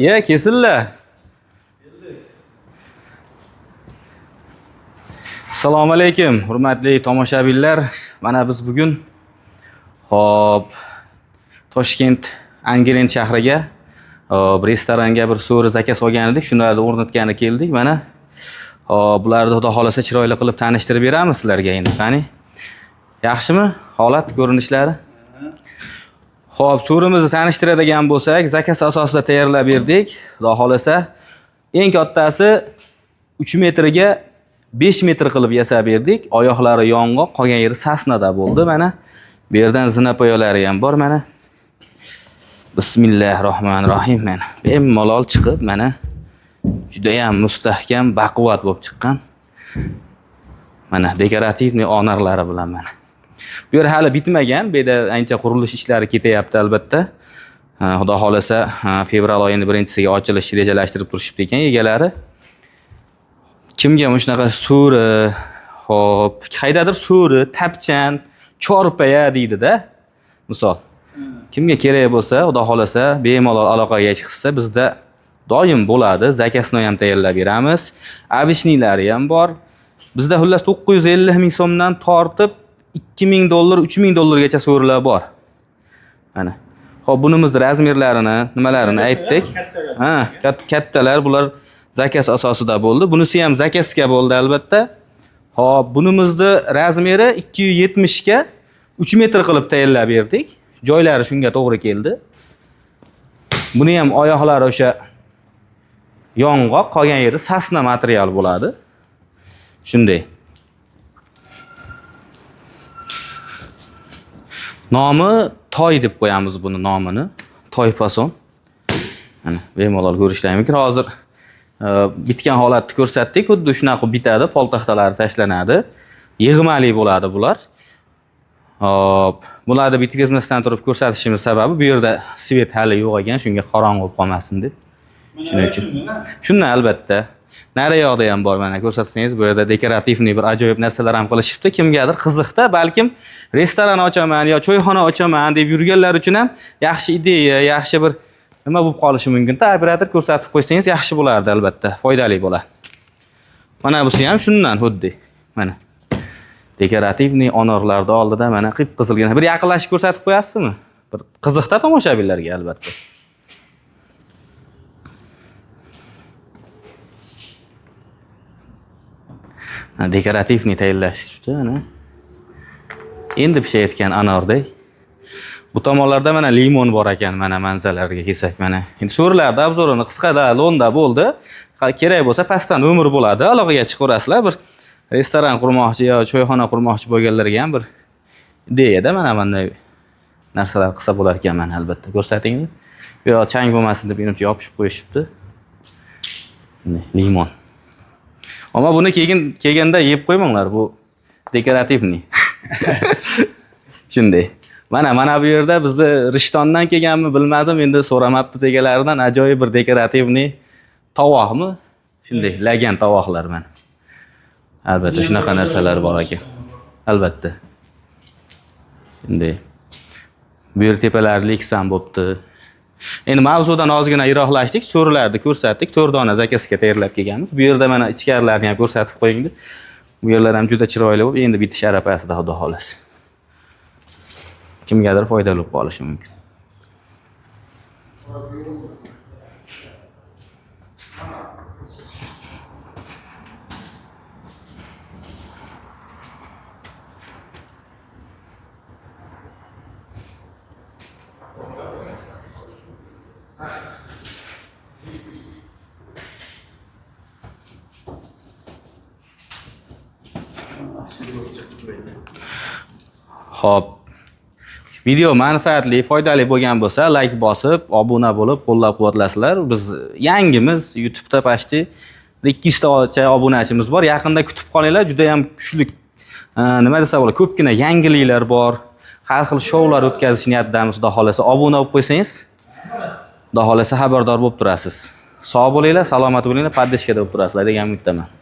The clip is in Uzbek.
Iya, kesinlar. Assalomu alaykum, hurmatli tomoshabinlar. Mana biz bugun hop Toshkent Angren shahriga hop restoranga bir so'ri zakaz olgan edik. Shularni o'rnatgani keldik mana. Hop, bularni xudo xolasa chiroyli qilib tanishtirib beramiz sizlarga endi. Qani? Yaxshimi holat, ko'rinishlari? Xo'p, so'rimizni tanishtiradigan bo'lsak, zakaz asosida tayyorlab berdik. Xudo xolasa, eng kattasi 3 metrga 5 metr qilib yasab berdik. Oyoqlari yong'oq, qolgan yeri sasnada bo'ldi mana. Bu yerdan zinapoyalari ham bor mana. Bismillahirrohmanirrohim mana. Bemalol chiqib mana juda ham mustahkam, baquvvat bo'lib chiqqan. Mana dekorativniy onarlari bilan mana. Bu yer hali bitmagan, bu yerda ancha qurilish ishlari ketyapti albatta. Xudo xolasa, fevral oyining birinchisiga ochilish rejalashtirib turishibdi ekan egalari. Kimga mana shunaqa so'ri, xo'p, qaydadir so'ri, tapchan, chorpaya deydi-da. Misol. Kimga kerak bo'lsa, xudo xolasa, bemalol aloqaga chiqsa, bizda doim bo'ladi. Zakasni ham tayyorlab beramiz. Обычныйлari ham bor. Bizda xullas 950 ming so'mdan tortib 2000 dollar, 3000 dollargacha so'rilar bor. Mana. Xo'p, bunimiz razmerlarini, nimalarini aytdik. Ha, kattalar bular zakaz asosida bo'ldi. Bunisi ham zakazga bo'ldi albatta. Xo'p, bunimizni razmeri 270 ga 3 metr qilib tayyorlab berdik. Joylari shunga to'g'ri keldi. Buni ham oyoqlari o'sha yong'oq, qolgan yeri sasna material bo'ladi. Shunday. Nomi Toy deb qo'yamiz buni nomini. Toy fason. Mana bemalol ko'rishlari mumkin. Hozir bitgan holatni ko'rsatdik. Xuddi shunaqa bitadi, pol taxtalari tashlanadi. Yig'mali bo'ladi bular. Hop, bularni bitkazmasdan turib ko'rsatishimiz sababi bu yerda svet hali yo'q ekan, shunga qorong'u bo'lib qolmasin deb. Shuning uchun. Shundan albatta. Nari yoqda ham bor mana ko'rsatsangiz, bu yerda dekorativniy bir ajoyib narsalar ham qilishibdi. Kimgadir qiziqda, balkim restoran ochaman yo choyxona ochaman deb yurganlar uchun ham yaxshi ideya, yaxshi bir nima bo'lib qolishi mumkin. Ta operator ko'rsatib qo'ysangiz yaxshi bo'lardi albatta, foydali bo'ladi. Mana busi ham shundan xuddi. Mana dekorativniy onorlarni oldida mana qip-qizilgina. Bir yaqinlashib ko'rsatib qo'yasizmi? Bir qiziqda tomoshabinlarga albatta. Dekorativniy tayyorlashibdi ana. Endi pishayotgan anorday. Bu tomonlarda mana limon bor ekan, mana manzaralarga kelsak mana. Endi so'rilarda obzorini qisqada lo'nda bo'ldi. Kerak bo'lsa pastdan umr bo'ladi. Aloqaga chiqaverasizlar. Bir restoran qurmoqchi yo choyxona qurmoqchi bo'lganlarga ham bir ideyada mana bunday narsalar qilsa bo'lar ekan mana albatta. Ko'rsating. Bu yoq chang bo'lmasin deb menimcha yopishib qo'yishibdi. Limon. Ammo buni keyin kelganda yeb qo'ymanglar, bu dekorativniy. Shunday. Mana bu yerda bizni Rishtondan kelganmi bilmadim, endi so'ramabmiz egalaridan, ajoyib bir dekorativniy tovoqmi? Shunday, lagan tovoqlar mana. Albatta shunaqa narsalar bor ekan. Albatta. Shunday. Bu yer tepalari leksan bo'pti. Endi mavzudan ozgina yiroqlashdik, so'rilarni ko'rsatdik. 4 dona zakazga tayyorlab kelganmiz. Bu yerda mana ichkarilarni ham ko'rsatib qo'ying. Bu yerlar ham juda chiroyli bo'lib, endi bitish arafasida xudo xolasa. Kimgadir foydali bo'lib qolishi mumkin. Xo'p. Video manfaatli, foydali bo'lgan bo'lsa, like bosib, obuna bo'lib, qo'llab-quvvatlasizlar. Biz yangimiz YouTube'da почти 200 tacha obunachimiz bor. Yaqinda kutib qolinglar, juda ham kuchli, nima desa bo'ladi, ko'pgina yangiliklar bor. Har xil shoular o'tkazish niyatidamiz, xudo xolasa. Obuna bo'lib qo'ysangiz, xudo xolasa xabardor bo'lib turasiz. Sog' bo'linglar, salomat bo'linglar, поддержкада bo'lib turasizlar degan umiddaman.